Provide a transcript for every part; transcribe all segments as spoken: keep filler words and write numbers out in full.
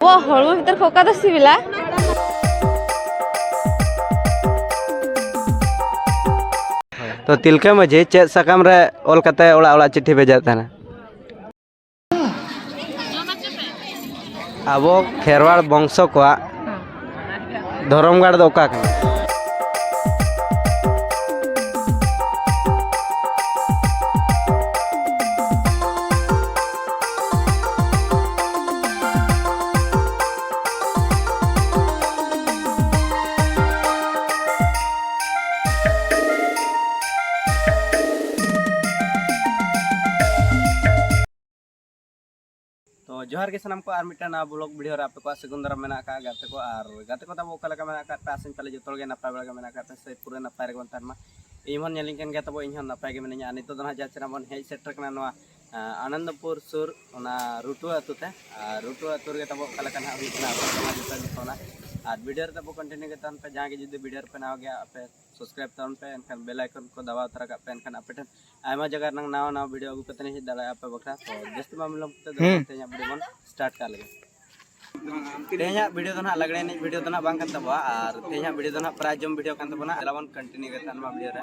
ᱟᱵᱚᱣᱟᱜ ᱦᱚᱲᱢᱚ ᱵᱷᱤᱛᱟᱹᱨ ᱠᱷᱚᱱ ᱚᱠᱟ ᱫᱚ ᱥᱤᱵᱤᱞᱟ? ᱛᱚ ᱛᱤᱞᱠᱟᱹ ᱢᱟᱹᱡᱷᱤ ᱪᱮᱫ ᱥᱟᱠᱟᱢ ᱨᱮ ᱚᱞ ᱠᱟᱛᱮ ᱚᱲᱟᱜ ᱚᱲᱟᱜ ᱪᱤᱴᱷᱤ ᱵᱷᱮᱡᱟᱭᱮᱫ ᱛᱟᱦᱮᱱᱟ? ᱟᱵᱚ ᱠᱷᱮᱨᱣᱟᱲ ᱵᱚᱝᱥᱚ ᱠᱚᱣᱟᱜ ᱫᱷᱚᱨᱚᱢ ᱜᱟᱲ ᱫᱚ ᱚᱠᱟ ᱠᱟᱱᱟ? ᱛᱚ ᱡᱚᱦᱟᱨ ᱜᱮ ᱥᱟᱱᱟᱢ ᱠᱚ, ᱟᱨ ᱢᱤᱫᱴᱟᱝ ᱱᱟᱣᱟ ᱵᱞᱚᱜ ᱵᱷᱤᱰᱤᱭᱳ ᱨᱮ ᱟᱯᱮ ᱠᱚᱣᱟᱜ ᱥᱟᱹᱜᱩᱱ ᱫᱟᱨᱟᱢ ᱢᱮᱱᱟᱜ ᱟᱠᱟᱫ ᱜᱟᱛᱮ ᱠᱚ᱾ ᱟᱨ ᱜᱟᱛᱮ ᱠᱚ ᱛᱟᱵᱚ ᱚᱠᱟ ᱞᱮᱠᱟ ᱢᱮᱱᱟᱜ ᱟᱠᱟᱫ ᱯᱮ? ᱟᱥᱟᱧ ᱯᱟᱞᱮ ᱡᱚᱛᱚ ᱦᱚᱲ ᱜᱮ ᱱᱟᱯᱟᱭ ᱵᱟᱲᱟ ᱜᱮ ᱢᱮᱱᱟᱜ ᱟᱠᱟᱫ ᱯᱮ, ᱥᱮ ᱯᱩᱨᱟᱹ ᱱᱟᱯᱟᱭ ᱨᱮᱜᱮ ᱵᱚᱱ ᱛᱟᱦᱮᱱ ᱢᱟ᱾ ᱤᱧ ᱦᱚᱸ ᱧᱮᱞᱤᱧ ᱠᱟᱱ ᱜᱮᱭᱟ ᱛᱟᱵᱚ, ᱤᱧ ᱦᱚᱸ ᱱᱟᱯᱟᱭ ᱜᱮ ᱢᱤᱱᱟᱹᱧᱟ᱾ ᱟᱨ ᱱᱤᱛᱚᱜ ᱫᱚ ᱱᱟᱦᱟᱜ ᱡᱟᱦᱟᱸ ᱪᱮᱱᱮᱞ ᱵᱚᱱ ᱦᱮᱡ ᱥᱮᱴᱮᱨ ᱠᱟᱱᱟ ᱱᱚᱣᱟ, ᱟᱸ, ᱟᱱᱚᱱᱫᱚᱯᱩᱨ ᱥᱩᱨ ᱚᱱᱟ ᱨᱩᱴᱩ ᱟᱹᱛᱩ ᱛᱮ, ᱟᱨ ᱨᱩᱴᱩ ᱟᱹᱛᱩ ᱨᱮᱜᱮ ᱛᱟᱵᱚ ᱚᱠᱟ ᱞᱮᱠᱟ ᱱᱟᱦᱟᱜ ᱦᱩᱭᱩᱜ ᱠᱟᱱᱟ, ᱟᱯᱮ ᱠᱚ ᱢᱟ ᱡᱚᱛᱚ ᱜᱮ ᱯᱷᱳᱱᱟ᱾ ᱟᱨ ᱵᱷᱤᱰᱤᱭᱳ ᱨᱮ ᱛᱟᱵᱚ ᱠᱚᱱᱴᱤᱱᱤᱭᱩ ᱜᱮ ᱛᱟᱦᱮᱱ ᱯᱮ᱾ ᱡᱟᱦᱟᱸ ᱜᱮ ᱡᱩᱫᱤ ᱵᱷᱤᱰᱤᱭᱳ ᱨᱮᱯᱮ ᱱᱟᱣᱟ ᱜᱮᱭᱟ, ᱟᱯᱮ ᱥᱟᱵᱥᱠᱨᱟᱭᱤᱵ ᱛᱟᱵᱚᱱ ᱯᱮ, ᱮᱱᱠᱷᱟᱱ ᱵᱮᱞ ᱟᱭᱠᱚᱱ ᱠᱚ ᱫᱟᱵᱟᱣ ᱛᱚᱨᱟ ᱠᱟᱜ ᱯᱮ, ᱮᱱᱠᱷᱟᱱ ᱟᱯᱮ ᱴᱷᱮᱱ ᱟᱭᱢᱟ ᱡᱟᱭᱜᱟ ᱨᱮᱱᱟᱜ ᱱᱟᱣᱟ ᱱᱟᱣᱟ ᱵᱷᱤᱰᱤᱭᱳ ᱟᱹᱜᱩ ᱠᱟᱛᱮ ᱞᱤᱧ ᱦᱮᱡ ᱫᱟᱲᱮᱭᱟᱜᱼᱟ ᱟᱯᱮ ᱵᱟᱠᱷᱨᱟ᱾ ᱛᱚ ᱡᱟᱹᱥᱛᱤ ᱵᱟᱝ ᱵᱤᱞᱚᱢ ᱠᱟᱛᱮ ᱫᱚ ᱦᱩᱸ᱾ ᱛᱮᱦᱮᱧᱟᱜ ᱵᱷᱤᱰᱤᱭᱳ ᱵᱚᱱ ᱥᱴᱟᱨᱴ ᱠᱟᱜ ᱞᱮᱜᱮ᱾ ᱛᱮᱦᱮᱧᱟᱜ ᱵᱷᱤᱰᱤᱭᱳ ᱫᱚ ᱱᱟᱦᱟᱜ ᱞᱟᱜᱽᱲᱮ ᱮᱱᱮᱡ ᱵᱷᱤᱰᱤᱭᱳ ᱫᱚ ᱱᱟᱦᱟᱜ ᱵᱟᱝ ᱠᱟᱱ ᱛᱟᱵᱚᱣᱟ, ᱟᱨ ᱛᱮᱦᱮᱧᱟᱜ ᱵᱷᱤᱰᱤᱭᱳ ᱫᱚ ᱱᱟᱦᱟᱜ ᱯᱨᱟᱭᱤᱡᱽ ᱡᱚᱢ ᱵᱷᱤᱰᱤᱭᱳ ᱠᱟᱱ ᱛᱟᱵᱚᱱᱟ᱾ ᱫᱮᱞᱟ ᱵᱚᱱ ᱠᱚᱱᱴᱤᱱᱤᱭᱩ ᱠᱟᱛᱮ ᱱᱚᱣᱟ ᱵᱷᱤᱰᱤᱭᱳ ᱨᱮ᱾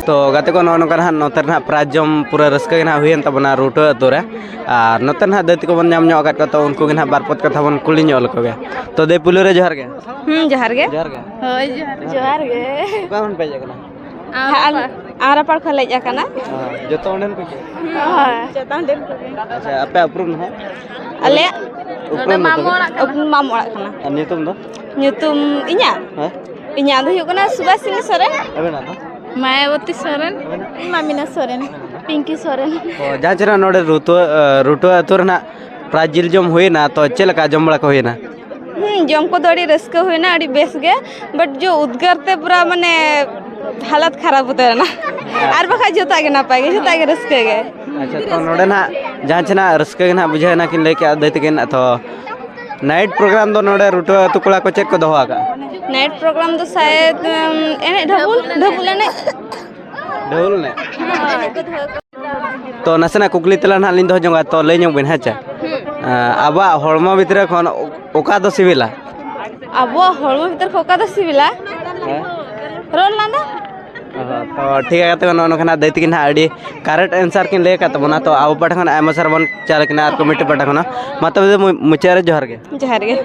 ᱛᱚ ᱜᱟᱛᱮ ᱠᱚ, ᱱᱚᱜᱼᱚ ᱱᱚᱝᱠᱟ ᱱᱟᱦᱟᱜ ᱱᱚᱛᱮ ᱨᱮ ᱱᱟᱦᱟᱜ ᱯᱨᱟᱭᱤᱡᱽ ᱡᱚᱢ ᱯᱩᱨᱟᱹ ᱨᱟᱹᱥᱠᱟᱹ ᱜᱮ ᱱᱟᱦᱟᱜ ᱦᱩᱭᱮᱱ ᱛᱟᱵᱚᱱᱟ ᱨᱩᱴᱟᱹ ᱟᱹᱛᱩ ᱨᱮ᱾ ᱟᱨ ᱱᱚᱛᱮ ᱱᱟᱦᱟᱜ ᱫᱟᱹᱭ ᱛᱟᱠᱚ ᱵᱚᱱ ᱧᱟᱢ ᱧᱚᱜ ᱟᱠᱟᱫ ᱠᱚᱣᱟ, ᱛᱚ ᱩᱱᱠᱩ ᱜᱮ ᱱᱟᱦᱟᱜ ᱵᱟᱨ ᱯᱚᱫ ᱠᱟᱛᱷᱟ ᱵᱚᱱ ᱠᱩᱞᱤ ᱧᱚᱜ ᱞᱮᱠᱚ ᱜᱮ᱾ ᱛᱚ ᱫᱟᱹᱭ ᱯᱩᱭᱞᱩ ᱨᱮ ᱡᱚᱦᱟᱨ ᱜᱮ᱾ ᱦᱩᱸ, ᱡᱚᱦᱟᱨ ᱜᱮ᱾ ᱡᱚᱦᱟᱨ ᱜᱮ᱾ ᱦᱳᱭ, ᱡᱚᱦᱟᱨ ᱜᱮ᱾ ᱚᱠᱟ ᱠᱷᱚᱱ ᱯᱮ ᱦᱮᱡ ᱟᱠᱟᱱᱟ? ᱟᱨᱟᱯᱟᱲ᱾ ᱟᱨᱟᱯᱟᱲ ᱠᱷᱚᱱ ᱞᱮ ᱦᱮᱡ ᱟᱠᱟᱱᱟ᱾ ᱦᱮᱸ, ᱡᱚᱛᱚ ᱚᱸᱰᱮᱱ ᱠᱚᱜᱮ? ᱦᱳᱭ, ᱡᱚᱛᱚ ᱚᱸᱰᱮᱱ ᱠᱚᱜᱮ᱾ ᱟᱪᱪᱷᱟ, ᱟᱯᱮᱭᱟᱜ ᱩᱯᱨᱩᱢ ᱫᱚ ᱦᱟᱸᱜ? ᱟᱞᱮᱭᱟᱜ ᱩᱯᱨᱩᱢ ᱫᱚ ᱢᱟᱢᱚ ᱪᱮᱫ? ᱚᱲᱟᱜ ᱠᱟᱱᱟ᱾ ᱩᱯᱨᱩᱢ ᱢᱟᱢᱚ ᱚᱲᱟᱜ ᱠᱟᱱᱟ᱾ ᱟᱨ ᱧᱩᱛᱩᱢ ᱫᱚ? ᱧᱩᱛᱩᱢ ᱤᱧᱟᱹᱜ? ᱦᱮᱸ? ᱤᱧᱟᱹᱜ ᱫᱚ ᱦᱩᱭᱩᱜ ᱠᱟᱱᱟ ᱥᱩᱵᱷᱟᱥᱤᱱᱤ ᱥᱚᱨᱮᱱ᱾ ᱟᱵᱮᱱᱟᱜ ᱫᱚ? ᱢᱟᱭᱟᱵᱚᱛᱤ ᱥᱚᱨᱮᱱ᱾ ᱢᱟᱢᱤᱱᱟ ᱥᱚᱨᱮᱱ᱾ ᱯᱤᱝᱠᱤ ᱥᱚᱨᱮᱱ᱾ ᱚ, ᱡᱟᱦᱟᱸ ᱪᱮ ᱱᱟᱜ ᱱᱚᱰᱮ ᱨᱩᱴᱩ, ᱟᱹ, ᱨᱩᱴᱩ ᱟᱹᱛᱩ ᱨᱮᱱᱟᱜ ᱯᱨᱟᱭᱤᱡᱽ ᱡᱤᱞ ᱡᱚᱢ ᱦᱩᱭᱱᱟ, ᱛᱚ ᱪᱮᱫ ᱞᱮᱠᱟ ᱡᱚᱢ ᱵᱟᱲᱟ ᱠᱚ ᱦᱩᱭᱱᱟ? ᱦᱩᱸ, ᱡᱚᱢ ᱠᱚᱫᱚ ᱟᱹᱰᱤ ᱨᱟᱹᱥᱠᱟᱹ ᱦᱩᱭᱱᱟ, ᱟᱹᱰᱤ ᱵᱮᱥ ᱜᱮ, but ᱡᱚ ᱩᱫᱽᱜᱟᱹᱨ ᱛᱮ ᱯᱩᱨᱟ ᱢᱟᱱᱮ ᱦᱟᱞᱚᱛ ᱠᱷᱟᱨᱟᱯ ᱩᱛᱟᱹᱨ ᱮᱱᱟ᱾ ᱟᱨ ᱵᱟᱠᱷᱟᱡ ᱡᱚᱛᱚᱣᱟᱜ ᱜᱮ ᱱᱟᱯᱟᱭ ᱜᱮ, ᱡᱚᱛᱚᱣᱟᱜ ᱜᱮ ᱨᱟᱹᱥᱠᱟᱹ ᱜᱮ᱾ ᱟᱪᱪᱷᱟ, ᱛᱚ ᱱᱚᱰᱮ ᱱᱟᱜ ᱡᱟᱦᱟᱸ ᱪᱮ ᱱᱟᱜ ᱨᱟᱹᱥᱠᱟᱹ ᱜᱮ ᱱᱟᱜ ᱵᱩᱡᱷᱟᱹᱣ ᱮᱱᱟ ᱠᱤᱱ ᱞᱟᱹᱭ ᱠᱮᱜᱼᱟ ᱫᱟᱹᱭ ᱛᱟᱹᱠᱤᱱ, ᱛᱚ ᱱᱟᱭᱤᱴ ᱯᱨᱳᱜᱨᱟᱢ ᱫᱚ ᱱᱚᱰᱮ ᱨᱩᱴᱟᱹ ᱟᱹᱛᱩ ᱠᱚᱲᱟ ᱠᱚ ᱪᱮᱫ ᱠᱚ ᱫᱚᱦᱚ ᱟᱠᱟᱜᱼᱟ? ᱱᱟᱭᱤᱴ ᱯᱨᱳᱜᱨᱟᱢ ᱫᱚ ᱥᱟᱭᱮᱫ, ᱩᱢ, ᱮᱱᱮᱡ ᱰᱷᱟᱵᱩᱞ, ᱰᱷᱟᱵᱩᱞ ᱮᱱᱮᱡ᱾ ᱰᱷᱟᱹᱵᱩᱞ ᱮᱱᱮᱡ? ᱛᱚ ᱱᱟᱥᱮᱱᱟᱜ ᱠᱩᱠᱞᱤ ᱛᱮᱞᱟ ᱱᱟᱦᱟᱜ ᱞᱤᱧ ᱫᱚᱦᱚ ᱧᱚᱜᱟ, ᱛᱚ ᱞᱟᱹᱭ ᱧᱚᱜ ᱵᱤᱱ, ᱦᱮᱸ ᱪᱮ? ᱟᱸ, ᱟᱵᱚᱣᱟᱜ ᱦᱚᱲᱢᱚ ᱵᱷᱤᱛᱨᱤ ᱠᱷᱚᱱ ᱚᱠᱟ ᱫᱚ ᱥᱤᱵᱤᱞᱟ? ᱟᱵᱚᱣᱟᱜ ᱦᱚᱲᱢᱚ ᱵᱷᱤᱛᱨᱤ ᱠᱷᱚᱱ ᱚᱠᱟ ᱫᱚ ᱥᱤᱵᱤᱞᱟ? ᱦᱮᱸ? ᱨᱚᱲ ᱞᱟᱸᱫᱟ᱾ ᱚ, ᱛᱚ ᱴᱷᱤᱠ ᱜᱮᱭᱟ, ᱜᱟᱛᱮ ᱠᱚ, ᱱᱚᱜᱼᱚ ᱱᱚᱝᱠᱟ ᱱᱟᱦᱟᱜ ᱫᱟᱹᱭ ᱛᱟᱹᱠᱤᱱ ᱱᱟᱦᱟᱜ ᱟᱹᱰᱤ ᱠᱟᱨᱮᱠᱴ ᱮᱱᱥᱟᱨ ᱠᱤᱱ ᱞᱟᱹᱭ ᱟᱠᱟᱫ ᱛᱟᱵᱚᱱᱟ᱾ ᱛᱚ ᱟᱵᱚ ᱯᱟᱦᱴᱟ ᱠᱷᱚᱱ ᱟᱭᱢᱟ ᱥᱟᱨᱦᱟᱣ ᱵᱚᱱ ᱪᱟᱞ ᱟᱹᱠᱤᱱᱟ ᱟᱨ ᱠᱚᱢᱤᱴᱤ ᱯᱟᱦᱴᱟ ᱠᱷᱚᱱᱟᱜ᱾ ᱢᱟ ᱛᱚᱵᱮ ᱢᱩ-, ᱢᱩᱪᱟᱹᱫ ᱨᱮ ᱡᱚᱦᱟᱨ ᱜᱮ᱾ ᱡᱚᱦᱟᱨ ᱜᱮ᱾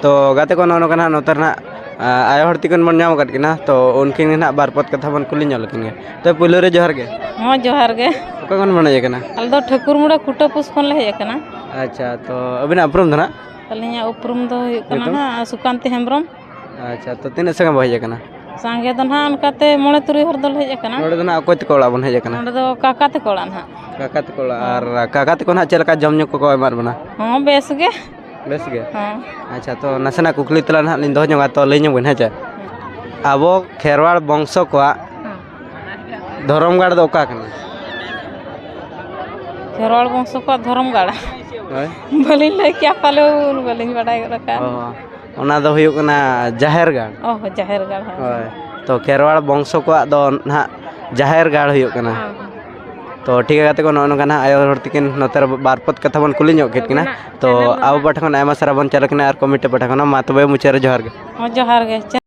ᱛᱚ ᱜᱟᱛᱮ ᱠᱚ, ᱱᱚᱜᱼᱚ ᱱᱚᱝᱠᱟ ᱱᱟᱦᱟᱜ ᱱᱚᱛᱮ ᱨᱮ ᱱᱟᱦᱟᱜ, ᱟ, ᱟᱭᱳ ᱦᱚᱲ ᱛᱤᱠᱤᱱ ᱵᱚᱱ ᱧᱟᱢ ᱟᱠᱟᱫ ᱠᱤᱱᱟ᱾ ᱛᱚ ᱩᱱᱠᱤᱱ ᱜᱮ ᱱᱟᱦᱟᱜ ᱵᱟᱨ ᱯᱚᱫ ᱠᱟᱛᱷᱟ ᱵᱚᱱ ᱠᱩᱞᱤ ᱧᱚᱜ ᱞᱮᱠᱤᱱ ᱜᱮ᱾ ᱛᱚ ᱯᱩᱭᱞᱩ ᱨᱮ ᱡᱚᱦᱟᱨ ᱜᱮ᱾ ᱦᱚᱸ, ᱡᱚᱦᱟᱨ ᱜᱮ᱾ ᱚᱠᱟ ᱠᱷᱚᱱ ᱵᱚᱱ ᱦᱮᱡ ᱟᱠᱟᱱᱟ? ᱟᱞᱮ ᱫᱚ ᱴᱷᱟᱹᱠᱩᱨ ᱢᱩᱲᱟᱹ ᱠᱩᱴᱟᱹ ᱯᱩᱥ ᱠᱷᱚᱱ ᱞᱮ ᱦᱮᱡ ᱟᱠᱟᱱᱟ᱾ ᱟᱪᱪᱷᱟ, ᱛᱚ ᱟᱹᱵᱤᱱᱟᱜ ᱩᱯᱨᱩᱢ ᱫᱚ ᱱᱟᱦᱟᱜ? ᱟᱹᱞᱤᱧᱟᱜ ᱩᱯᱨᱩᱢ ᱫᱚ ᱦᱩᱭᱩᱜ ᱠᱟᱱᱟ ᱧᱩᱛᱩᱢ? ᱦᱟᱸᱜ ᱥᱩᱠᱟᱱᱛᱤ ᱦᱮᱢᱵᱨᱚᱢ᱾ ᱟᱪᱪᱷᱟ, ᱛᱚ ᱛᱤᱱᱟᱹᱜ ᱥᱟᱸᱜᱮ ᱵᱚ ᱦᱮᱡ ᱟᱠᱟᱱᱟ? ᱥᱟᱸᱜᱮ ᱫᱚ ᱱᱟᱦᱟᱜ ᱚᱱᱠᱟᱛᱮ ᱢᱚᱬᱮ ᱛᱩᱨᱩᱭ ᱦᱚᱲ ᱫᱚᱞᱮ ᱦᱮᱡ ᱟᱠᱟᱱᱟ᱾ ᱱᱚᱰᱮ ᱫᱚ ᱱᱟᱦᱟᱜ ᱚᱠᱚᱭ ᱛᱟᱠᱚ ᱚᱲᱟᱜ ᱵᱚᱱ ᱦᱮᱡ ᱟᱠᱟᱱᱟ? ᱱᱚᱰᱮ ᱫᱚ ᱠᱟᱠᱟ ᱛᱟᱠᱚ ᱚᱲᱟᱜ ᱱᱟᱦᱟᱜ᱾ ᱠᱟᱠᱟ ᱛᱟᱠᱚ ᱚᱲᱟᱜ᱾ ᱦᱚᱸ᱾ ᱟᱨ ᱠᱟᱠᱟ ᱛᱟᱠᱚ ᱱᱟᱦᱟᱜ ᱪᱮᱫ ᱞᱮᱠᱟ ᱡᱚᱢ ᱧᱩ ᱠᱚᱠᱚ ᱮᱢᱟᱫ ᱵᱚᱱᱟ? ᱦᱚᱸ, ᱵᱮᱥ ᱜᱮ᱾ ᱵᱮᱥ ᱜᱮ? ᱦᱚᱸ᱾ ᱟᱪᱪᱷᱟ, ᱛᱚ ᱱᱟᱥᱮᱱᱟᱜ ᱠᱩᱠᱞᱤ ᱛᱮᱞᱟ ᱱᱟᱦᱟᱜ ᱞᱤᱧ ᱫᱚᱦᱚ ᱧᱚᱜᱟ, ᱛᱚ ᱞᱟᱹᱭ ᱧᱚᱜ ᱵᱤᱱ, ᱦᱮᱸ ᱪᱮ? ᱟᱵᱚ ᱠᱷᱮᱨᱣᱟᱲ ᱵᱚᱝᱥᱚ ᱠᱚᱣᱟᱜ ᱦᱚᱸ᱾ ᱫᱷᱚᱨᱚᱢ ᱜᱟᱲ ᱫᱚ ᱚᱠᱟ ᱠᱟᱱᱟ? ᱠᱷᱮᱨᱣᱟᱲ ᱵᱚᱝᱥᱚ ᱠᱚᱣᱟᱜ ᱫᱷᱚᱨᱚᱢ ᱜᱟᱲ? ᱦᱳᱭ᱾ ᱵᱟᱹᱞᱤᱧ ᱞᱟᱹᱭ ᱠᱮᱭᱟ, ᱯᱟᱞᱮ ᱵᱟᱹᱞᱤᱧ ᱵᱟᱰᱟᱭ ᱜᱚᱫ ᱟᱠᱟᱫ᱾ ᱚ, ᱚᱱᱟ ᱫᱚ ᱦᱩᱭᱩᱜ ᱠᱟᱱᱟ ᱡᱟᱦᱮᱨ ᱜᱟᱲ᱾ ᱚ, ᱡᱟᱦᱮᱨ ᱜᱟᱲ, ᱦᱳᱭ᱾ ᱦᱳᱭ, ᱛᱚ ᱠᱷᱮᱨᱣᱟᱲ ᱵᱚᱝᱥᱚ ᱠᱚᱣᱟᱜ ᱫᱚ ᱱᱟᱦᱟᱜ ᱡᱟᱦᱮᱨ ᱜᱟᱲ ᱦᱩᱭᱩᱜ ᱠᱟᱱᱟ᱾ ᱦᱳᱭ, ᱦᱳᱭ᱾ ᱛᱚ ᱴᱷᱤᱠ ᱜᱮᱭᱟ ᱜᱟᱛᱮ ᱠᱚ, ᱱᱚᱜᱼᱚ ᱱᱚᱝᱠᱟ ᱱᱟᱦᱟᱜ ᱟᱭᱳ ᱦᱚᱲ ᱛᱤᱠᱤᱱ ᱱᱚᱛᱮ ᱨᱮ ᱵᱟᱨ ᱯᱚᱫ ᱠᱟᱛᱷᱟ ᱵᱚᱱ ᱠᱩᱞᱤ ᱧᱚᱜ ᱠᱮᱫ ᱠᱤᱱᱟ᱾ ᱟᱹᱵᱤᱱᱟᱜ ᱛᱚ channel ᱫᱚ ᱟᱵᱚ ᱱᱟᱦᱟᱜ? ᱯᱟᱦᱴᱟ ᱠᱷᱚᱱ ᱟᱭᱢᱟ ᱥᱟᱨᱦᱟᱣ ᱵᱚᱱ ᱪᱟᱞ ᱟᱠᱤᱱᱟ, ᱟᱨ committee ᱯᱟᱦᱴᱟ ᱠᱷᱚᱱ ᱢᱟ ᱛᱚᱵᱮ ᱢᱩᱪᱟᱹᱫ ᱨᱮ ᱡᱚᱦᱟᱨ ᱜᱮ᱾ ᱦᱚᱸ, ᱡᱚᱦᱟᱨ ᱜᱮ᱾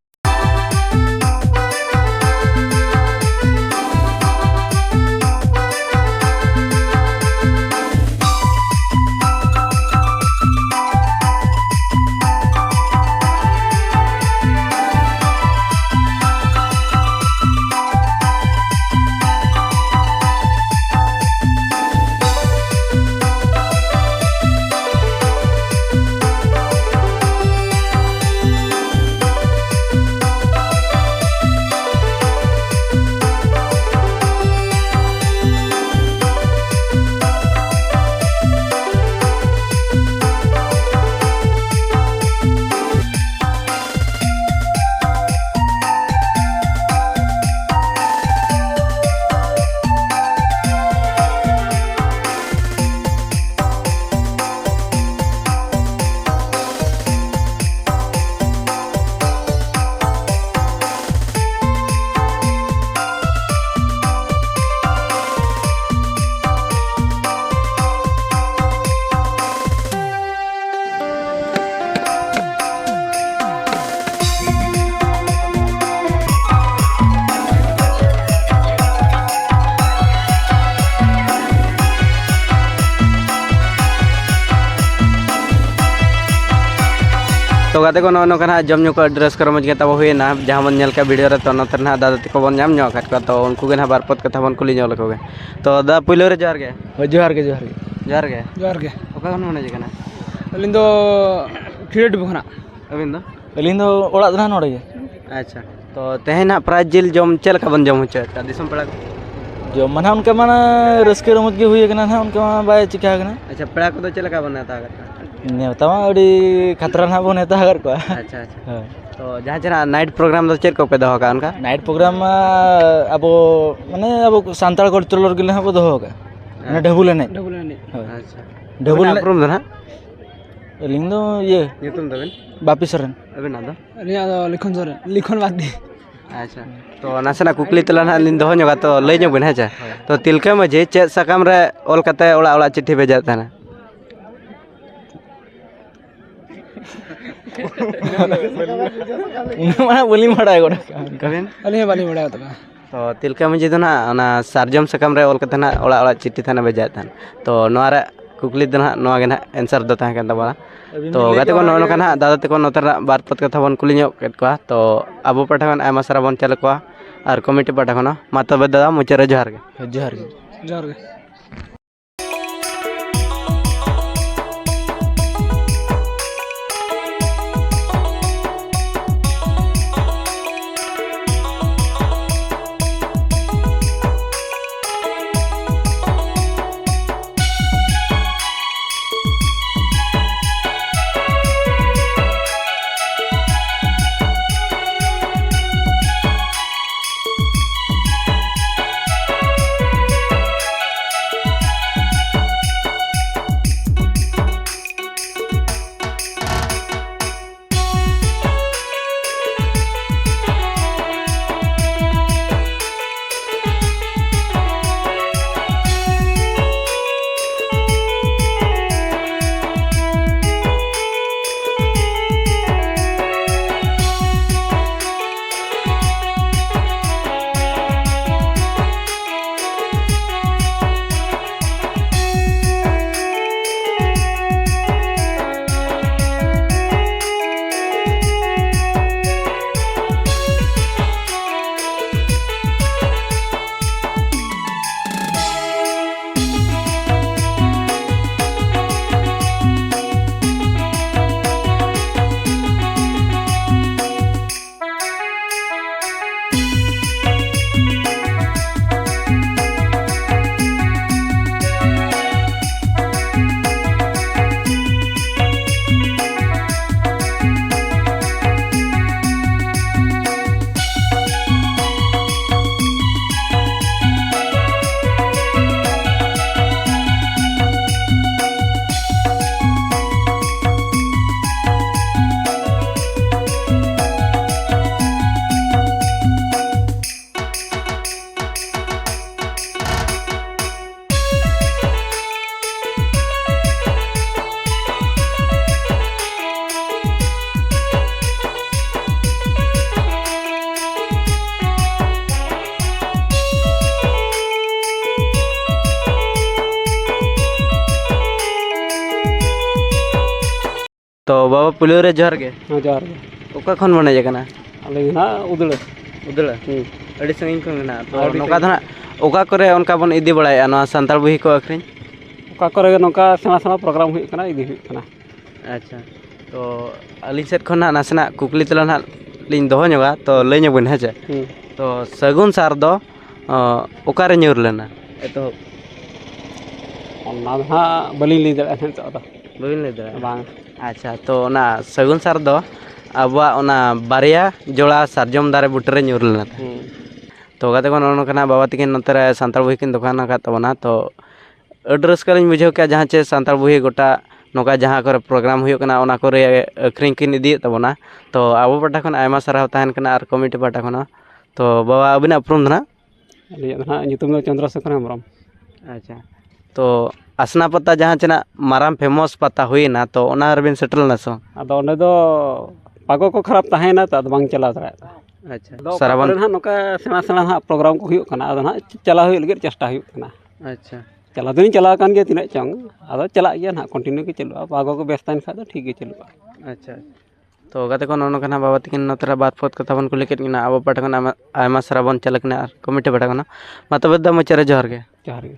ᱛᱚ ᱜᱟᱛᱮ ᱠᱚ, ᱱᱚᱜᱼᱚ ᱱᱚᱝᱠᱟ ᱱᱟᱦᱟᱜ ᱡᱚᱢ ᱧᱩ ᱠᱚ ᱟᱹᱰᱤ ᱨᱟᱹᱥᱠᱟᱹ ᱨᱚᱢᱚᱡᱽ ᱜᱮ ᱛᱟᱵᱚ ᱦᱩᱭᱮᱱᱟ, ᱡᱟᱦᱟᱸ ᱵᱚᱱ ᱧᱮᱞ ᱠᱮᱫ ᱵᱷᱤᱰᱤᱭᱳ ᱨᱮ᱾ ᱛᱚ ᱱᱚᱛᱮ ᱨᱮ ᱱᱟᱦᱟᱜ ᱫᱟᱫᱟ ᱛᱟᱠᱚ ᱵᱚᱱ ᱧᱟᱢ ᱧᱚᱜ ᱟᱠᱟᱫ ᱠᱚᱣᱟ, ᱛᱚ ᱩᱱᱠᱩ ᱜᱮ ᱱᱟᱦᱟᱜ ᱵᱟᱨ ᱯᱚᱫ ᱠᱟᱛᱷᱟ ᱵᱚᱱ ᱠᱩᱞᱤ ᱧᱚᱜ ᱞᱮᱠᱚ ᱜᱮ᱾ ᱛᱚ ᱫᱟᱫᱟ, ᱯᱩᱭᱞᱩ ᱨᱮ ᱡᱚᱦᱟᱨ ᱜᱮ᱾ ᱦᱳᱭ, ᱡᱚᱦᱟᱨ ᱜᱮ, ᱡᱚᱦᱟᱨ ᱜᱮ᱾ ᱡᱚᱦᱟᱨ ᱜᱮ᱾ ᱡᱚᱦᱟᱨ ᱜᱮ᱾ ᱚᱠᱟ ᱠᱷᱚᱱ ᱵᱚᱱ ᱦᱮᱡ ᱟᱠᱟᱱᱟ? ᱟᱹᱞᱤᱧ ᱫᱚ ᱠᱷᱤᱲᱟᱹᱰᱤ ᱠᱷᱚᱱᱟᱜ᱾ ᱟᱹᱵᱤᱱ ᱫᱚ? ᱟᱹᱞᱤᱧ ᱫᱚ ᱚᱲᱟᱜ ᱫᱚ ᱱᱟᱦᱟᱜ ᱱᱚᱰᱮ ᱜᱮ᱾ ᱟᱪᱪᱷᱟ, ᱛᱚ ᱛᱮᱦᱮᱧ ᱱᱟᱦᱟᱜ ᱯᱨᱟᱭᱤᱡᱽ ᱡᱤᱞ ᱡᱚᱢ ᱪᱮᱫ ᱞᱮᱠᱟ ᱵᱚᱱ ᱡᱚᱢ ᱦᱚᱪᱚᱭᱮᱫ ᱠᱚᱣᱟ ᱫᱤᱥᱚᱢ ᱯᱮᱲᱟ ᱠᱚ? ᱡᱚᱢ ᱢᱟ ᱱᱟᱦᱟᱜ ᱚᱱᱠᱟ ᱢᱟ ᱨᱟᱹᱥᱠᱟᱹ ᱨᱚᱢᱚᱡᱽ ᱜᱮ ᱦᱩᱭ ᱟᱠᱟᱱᱟ ᱱᱟᱦᱟᱜ, ᱚᱱᱠᱟ ᱢᱟ ᱵᱟᱭ ᱪᱤᱠᱟ ᱟᱠᱟᱱᱟ᱾ ᱟᱪᱪᱷᱟ, ᱯᱮᱲᱟ ᱠᱚᱫᱚ ᱪᱮᱫ ᱞᱮᱠᱟ ᱵᱚᱱ ᱱᱮᱣᱛᱟ ᱟᱠᱟᱫ ᱠᱚᱣᱟ? ᱱᱮᱣᱛᱟ ᱢᱟ ᱟᱹᱰᱤ ᱠᱷᱟᱛᱨᱟ ᱱᱟᱦᱟᱜ ᱵᱚᱱ ᱱᱮᱣᱛᱟ ᱟᱠᱟᱫ ᱠᱚᱣᱟ᱾ ᱟᱪᱪᱷᱟ, ᱟᱪᱪᱷᱟ᱾ ᱦᱳᱭ᱾ ᱛᱚ ᱡᱟᱦᱟᱸ ᱪᱮᱦᱨᱟ ᱱᱟᱭᱤᱴ ᱯᱨᱳᱜᱨᱟᱢ ᱫᱚ ᱪᱮᱫ ᱠᱚᱯᱮ ᱫᱚᱦᱚ ᱠᱟᱜᱼᱟ ᱚᱱᱠᱟ? ᱱᱟᱭᱤᱴ ᱯᱨᱳᱜᱨᱟᱢ ᱢᱟ ᱟᱵᱚ, ᱢᱟᱱᱮ, ᱟᱵᱚ ᱥᱟᱱᱛᱟᱲ ᱠᱟᱞᱪᱟᱨ ᱜᱮ ᱱᱟᱦᱟᱜ ᱵᱚ ᱫᱚᱦᱚ ᱟᱠᱟᱫᱼᱟ, ᱢᱟᱱᱮ, ᱦᱮᱸ᱾ ᱰᱷᱟᱹᱵᱩᱞ ᱮᱱᱮᱡ᱾ ᱰᱷᱟᱹᱵᱩᱞ ᱮᱱᱮᱡ᱾ ᱦᱳᱭ᱾ ᱟᱪᱪᱷᱟ᱾ ᱰᱷᱟᱹᱵᱩᱞ ᱟᱹᱵᱤᱱᱟᱜ ᱮᱱᱮᱡ᱾ ᱩᱯᱨᱩᱢ ᱫᱚ ᱱᱟᱦᱟᱜ? ᱟᱹᱞᱤᱧ ᱫᱚ ᱤᱭᱟᱹ, ᱧᱩᱛᱩᱢ ᱛᱟᱵᱮᱱ? ᱵᱟᱯᱤ ᱥᱚᱨᱮᱱ᱾ ᱟᱹᱵᱤᱱᱟᱜ ᱫᱚ? ᱟᱹᱞᱤᱧᱟᱜ ᱫᱚ ᱞᱤᱠᱷᱚᱱ ᱥᱚᱨᱮᱱ, ᱞᱤᱠᱷᱚᱱ ᱢᱟᱨᱰᱤ᱾ ᱟᱪᱪᱷᱟ, ᱛᱚ ᱱᱟᱥᱮᱱᱟᱜ ᱠᱩᱠᱞᱤ ᱛᱮᱞᱟ ᱱᱟᱦᱟᱜ ᱞᱤᱧ ᱫᱚᱦᱚ ᱧᱚᱜᱟ, ᱛᱚ ᱞᱟᱹᱭ ᱧᱚᱜ ᱵᱤᱱ, ᱦᱮᱸ ᱪᱮ? ᱦᱳᱭ᱾ ᱛᱚ ᱛᱤᱞᱠᱟᱹ ᱢᱟᱹᱡᱷᱤ ᱪᱮᱫ ᱥᱟᱠᱟᱢ ᱨᱮ ᱚᱞ ᱠᱟᱛᱮ ᱚᱲᱟᱜ ᱚᱲᱟᱜ ᱪᱤᱴᱷᱤ ᱵᱷᱮᱡᱟᱭᱮᱫ ᱛᱟᱦᱮᱱᱟ? ᱩᱱᱟᱹᱜ ᱢᱟ ᱵᱟᱹᱞᱤᱧ ᱵᱟᱲᱟᱭ ᱜᱚᱫ ᱠᱟᱜᱼᱟ ᱚᱱᱠᱟ᱾ ᱟᱹᱵᱤᱱ? ᱟᱹᱞᱤᱧ ᱦᱚᱸ ᱵᱟᱹᱞᱤᱧ ᱵᱟᱲᱟᱭ ᱜᱚᱫ ᱠᱟᱜᱼᱟ᱾ ᱛᱚ ᱛᱤᱞᱠᱟᱹ ᱢᱟᱹᱡᱷᱤ ᱫᱚ ᱱᱟᱦᱟᱜ ᱚᱱᱟ ᱥᱟᱨᱡᱚᱢ ᱥᱟᱠᱟᱢ ᱨᱮ ᱚᱞ ᱠᱟᱛᱮ ᱱᱟᱦᱟᱜ ᱚᱲᱟᱜ ᱚᱲᱟᱜ ᱪᱤᱴᱷᱤ ᱛᱟᱦᱮᱱᱟ ᱵᱷᱮᱡᱟᱭᱮᱫ ᱛᱟᱦᱮᱱ᱾ ᱛᱚ ᱱᱚᱣᱟ ᱨᱮ ᱠᱩᱠᱞᱤ ᱫᱚ ᱱᱟᱦᱟᱜ ᱱᱚᱣᱟ ᱜᱮ ᱱᱟᱦᱟᱜ ᱮᱱᱥᱟᱨ ᱫᱚ ᱛᱟᱦᱮᱸ ᱠᱟᱱ ᱛᱟᱵᱚᱱᱟ᱾ ᱟᱹᱵᱤᱱ ᱛᱚ ᱵᱤᱱ ᱞᱟᱹᱭ ᱜᱟᱛᱮ ᱠᱮᱫ ᱠᱚ, ᱚᱱᱟ ᱱᱚᱜᱼᱚ ᱜᱮ᱾ ᱱᱚᱝᱠᱟ ᱱᱟᱦᱟᱜ ᱫᱟᱫᱟ ᱛᱟᱠᱚ ᱱᱚᱛᱮ ᱨᱮᱱᱟᱜ ᱵᱟᱨ ᱯᱚᱫ ᱠᱟᱛᱷᱟ ᱵᱚᱱ ᱠᱩᱞᱤ ᱧᱚᱜ ᱠᱮᱫ ᱠᱚᱣᱟ᱾ ᱛᱚ ᱟᱵᱚ ᱯᱟᱦᱴᱟ ᱠᱷᱚᱱ ᱟᱭᱢᱟ ᱥᱟᱨᱦᱟᱣ ᱵᱚᱱ ᱪᱟᱞ ᱟᱠᱚᱣᱟ ᱟᱨ ᱠᱚᱢᱤᱴᱤ ᱯᱟᱦᱴᱟ ᱠᱷᱚᱱ ᱦᱚᱸ᱾ ᱢᱟ ᱛᱚᱵᱮ ᱫᱟᱫᱟ, ᱢᱩᱪᱟᱹᱫ ᱨᱮ ᱡᱚᱦᱟᱨ ᱜᱮ᱾ ᱦᱳᱭ, ᱡᱚᱦᱟᱨ ᱜᱮ᱾ ᱡᱚᱦᱟᱨ ᱜᱮ᱾ ᱛᱚ ᱵᱟᱵᱟ, ᱯᱩᱭᱞᱩ ᱨᱮ ᱡᱚᱦᱟᱨ ᱜᱮ᱾ ᱦᱮᱸ, ᱡᱚᱦᱟᱨ ᱜᱮ᱾ ᱚᱠᱟ ᱠᱷᱚᱱ ᱵᱚᱱ ᱦᱮᱡ ᱟᱠᱟᱱᱟ? ᱟᱹᱞᱤᱧ ᱫᱚ ᱱᱟᱦᱟᱜ ᱩᱫᱽᱲᱟᱹ᱾ ᱩᱫᱽᱲᱟᱹ? ᱦᱩᱸ᱾ ᱟᱹᱰᱤ ᱥᱟᱺᱜᱤᱧ ᱠᱷᱚᱱ ᱜᱮ ᱱᱟᱦᱟᱜ᱾ ᱛᱚ ᱟᱹᱰᱤ ᱱᱚᱝᱠᱟ ᱫᱚ ᱥᱟᱺᱜᱤᱧ᱾ ᱱᱟᱦᱟᱜ ᱚᱠᱟ ᱠᱚᱨᱮ ᱚᱱᱠᱟ ᱵᱚᱱ ᱤᱫᱤ ᱵᱟᱲᱟᱭᱮᱫᱼᱟ ᱱᱚᱣᱟ ᱥᱟᱱᱛᱟᱲ ᱵᱩᱦᱤ ᱠᱚ ᱟᱹᱠᱷᱨᱤᱧ? ᱚᱠᱟ ᱠᱚᱨᱮ ᱜᱮ ᱱᱚᱝᱠᱟ ᱥᱮᱬᱟ ᱥᱮᱬᱟ program ᱦᱩᱭᱩᱜ ᱠᱟᱱᱟ, ᱤᱫᱤ ᱦᱩᱭᱩᱜ ᱠᱟᱱᱟ᱾ ᱟᱪᱪᱷᱟ, ᱛᱚ ᱟᱹᱞᱤᱧ ᱥᱮᱫ ᱠᱷᱚᱱ ᱱᱟᱦᱟᱜ ᱱᱟᱥᱮᱱᱟᱜ ᱠᱩᱠᱞᱤ ᱛᱮᱞᱟ ᱱᱟᱦᱟᱜ ᱞᱤᱧ ᱫᱚᱦᱚ ᱧᱚᱜᱟ, ᱛᱚ ᱞᱟᱹᱭ ᱧᱚᱜ ᱵᱤᱱ, ᱦᱮᱸ ᱪᱮ? ᱦᱩᱸ᱾ ᱛᱚ ᱥᱟᱹᱜᱩᱱ ᱥᱟᱨ ᱫᱚ, ᱚ, ᱚᱠᱟᱨᱮ ᱧᱩᱨ ᱞᱮᱱᱟ ᱮᱛᱚᱦᱚᱵ? ᱚᱱᱟ ᱫᱚ ᱦᱟᱸᱜ ᱵᱟᱹᱞᱤᱧ ᱞᱟᱹᱭ ᱫᱟᱲᱮᱭᱟᱜᱼᱟ ᱱᱤᱛᱚᱜ ᱫᱚ᱾ ᱵᱟᱹᱵᱤᱱ ᱞᱟᱹᱭ ᱫᱟᱲᱮᱭᱟᱜᱼᱟ? ᱵᱟᱝ᱾ ᱟᱪᱪᱷᱟ, ᱛᱚ ᱚᱱᱟ ᱥᱟᱹᱜᱩᱱ ᱥᱟᱨ ᱫᱚ ᱟᱵᱚᱣᱟᱜ ᱚᱱᱟ ᱵᱟᱨᱭᱟ ᱡᱚᱲᱟ ᱥᱟᱨᱡᱚᱢ ᱫᱟᱨᱮ ᱵᱩᱴᱟᱹ ᱨᱮ ᱧᱩᱨ ᱞᱮᱱᱟ᱾ ᱦᱩᱸ᱾ ᱛᱚ ᱜᱟᱛᱮ ᱠᱚ, ᱱᱚᱜᱼᱚ ᱱᱚᱝᱠᱟ ᱱᱟᱜ ᱵᱟᱵᱟ ᱛᱟᱹᱠᱤᱱ ᱱᱚᱛᱮ ᱨᱮ ᱥᱟᱱᱛᱟᱲ ᱵᱩᱦᱤ ᱠᱤᱱ ᱫᱚᱠᱟᱱ ᱟᱠᱟᱫ ᱛᱟᱵᱚᱱᱟ᱾ ᱛᱚ ᱟᱹᱰᱤ ᱨᱟᱹᱥᱠᱟᱹ ᱞᱤᱧ ᱵᱩᱡᱷᱟᱹᱣ ᱠᱮᱜᱼᱟ, ᱡᱟᱦᱟᱸ ᱪᱮ ᱥᱟᱱᱛᱟᱲ ᱵᱩᱦᱤ ᱜᱚᱴᱟ ᱱᱚᱝᱠᱟ ᱡᱟᱦᱟᱸ ᱠᱚᱨᱮ program ᱦᱩᱭᱩᱜ ᱠᱟᱱᱟ, ᱚᱱᱟ ᱠᱚᱨᱮ ᱟᱹᱠᱷᱨᱤᱧ ᱠᱤᱱ ᱤᱫᱤᱭᱮᱫ ᱛᱟᱵᱚᱱᱟ᱾ ᱛᱚ ᱟᱵᱚ ᱯᱟᱦᱴᱟ ᱠᱷᱚᱱ ᱟᱭᱢᱟ ᱥᱟᱨᱦᱟᱣ ᱛᱟᱦᱮᱱ ᱠᱟᱱᱟ ᱟᱨ committee ᱯᱟᱦᱴᱟ ᱠᱷᱚᱱ ᱦᱚᱸ᱾ ᱛᱚ ᱵᱟᱵᱟ, ᱟᱹᱵᱤᱱᱟᱜ ᱩᱯᱨᱩᱢ ᱫᱚ ᱱᱟᱦᱟᱜ? ᱟᱹᱞᱤᱧᱟᱜ ᱫᱚ ᱱᱟᱦᱟᱜ ᱧᱩᱛᱩᱢ ᱫᱚ ᱪᱚᱱᱫᱨᱚ ᱥᱮᱠᱷᱚᱨ ᱦᱮᱢᱵᱨᱚᱢ᱾ ᱟᱪᱪᱷᱟ, ᱛᱚ ᱟᱥᱱᱟ ᱯᱟᱛᱟ ᱡᱟᱦᱟᱸ ᱪᱮ ᱱᱟᱜ ᱢᱟᱨᱟᱝ famous ᱯᱟᱛᱟ ᱦᱩᱭᱮᱱᱟ, ᱛᱚ ᱚᱱᱟ ᱨᱮᱵᱤᱱ ᱥᱮᱴᱮᱨ ᱞᱮᱱᱟ ᱥᱮ ᱵᱟᱝ? ᱟᱫᱚ ᱚᱸᱰᱮ ᱫᱚ ᱯᱟᱜᱚ ᱠᱚ ᱠᱷᱟᱨᱟᱯ ᱛᱟᱦᱮᱸᱭᱮᱱᱟ, ᱛᱚ ᱟᱫᱚ ᱵᱟᱝ ᱪᱟᱞᱟᱣ ᱫᱟᱲᱮᱭᱟᱫᱟ᱾ ᱟᱪᱪᱷᱟ, ᱟᱫᱚ ᱚᱠᱟ ᱥᱟᱨᱟᱵᱚᱱ ᱠᱚᱨᱮ ᱱᱟᱦᱟᱜ ᱱᱚᱝᱠᱟ ᱥᱮᱬᱟ ᱥᱮᱬᱟ ᱱᱟᱦᱟᱜ program ᱠᱚ ᱦᱩᱭᱩᱜ ᱠᱟᱱᱟ, ᱟᱫᱚ ᱱᱟᱦᱟᱜ ᱪᱟᱞᱟᱣ ᱦᱩᱭᱩᱜ ᱞᱟᱹᱜᱤᱫ ᱪᱮᱥᱴᱟ ᱦᱩᱭᱩᱜ ᱠᱟᱱᱟ᱾ ᱟᱪᱪᱷᱟ᱾ ᱪᱟᱞᱟᱣ ᱫᱚᱞᱤᱧ ᱪᱟᱞᱟᱣ ᱟᱠᱟᱱ ᱜᱮᱭᱟ ᱛᱤᱱᱟᱹᱜ ᱪᱚᱝ, ᱟᱫᱚ ᱪᱟᱞᱟᱜ ᱜᱮᱭᱟ ᱱᱟᱦᱟᱜ, continue ᱜᱮ ᱪᱟᱹᱞᱩᱜᱼᱟ, ᱯᱟᱜᱚ ᱠᱚ ᱵᱮᱥ ᱛᱟᱦᱮᱱ ᱠᱷᱟᱡ ᱫᱚ ᱴᱷᱤᱠ ᱜᱮ ᱪᱟᱹᱞᱩᱜᱼᱟ᱾ ᱟᱪᱪᱷᱟ, ᱛᱚ ᱜᱟᱛᱮ ᱠᱚ, ᱱᱚᱜᱼᱚ ᱱᱚᱝᱠᱟ ᱱᱟᱦᱟᱜ ᱵᱟᱵᱟ ᱛᱟᱹᱠᱤᱱ ᱱᱚᱛᱮ ᱨᱮ ᱵᱟᱨ ᱯᱚᱫ ᱠᱟᱛᱷᱟ ᱵᱚᱱ ᱠᱩᱞᱤ ᱠᱮᱫ ᱠᱤᱱᱟ᱾ ᱟᱵᱚ ᱯᱟᱦᱴᱟ ᱠᱷᱚᱱ ᱟᱭᱢᱟ, ᱟᱭᱢᱟ ᱥᱟᱨᱦᱟᱣ ᱵᱚᱱ ᱪᱟᱞ ᱟᱠᱤᱱᱟ ᱟᱨ committee ᱯᱟᱦᱴᱟ ᱠᱷᱚᱱ ᱦᱚᱸ᱾ ᱢᱟ ᱛᱚᱵᱮ ᱫᱟ ᱢᱩᱪᱟᱹᱫ ᱨᱮ ᱡᱚᱦᱟᱨ ᱜᱮ᱾ ᱡᱚᱦᱟᱨ ᱜᱮ᱾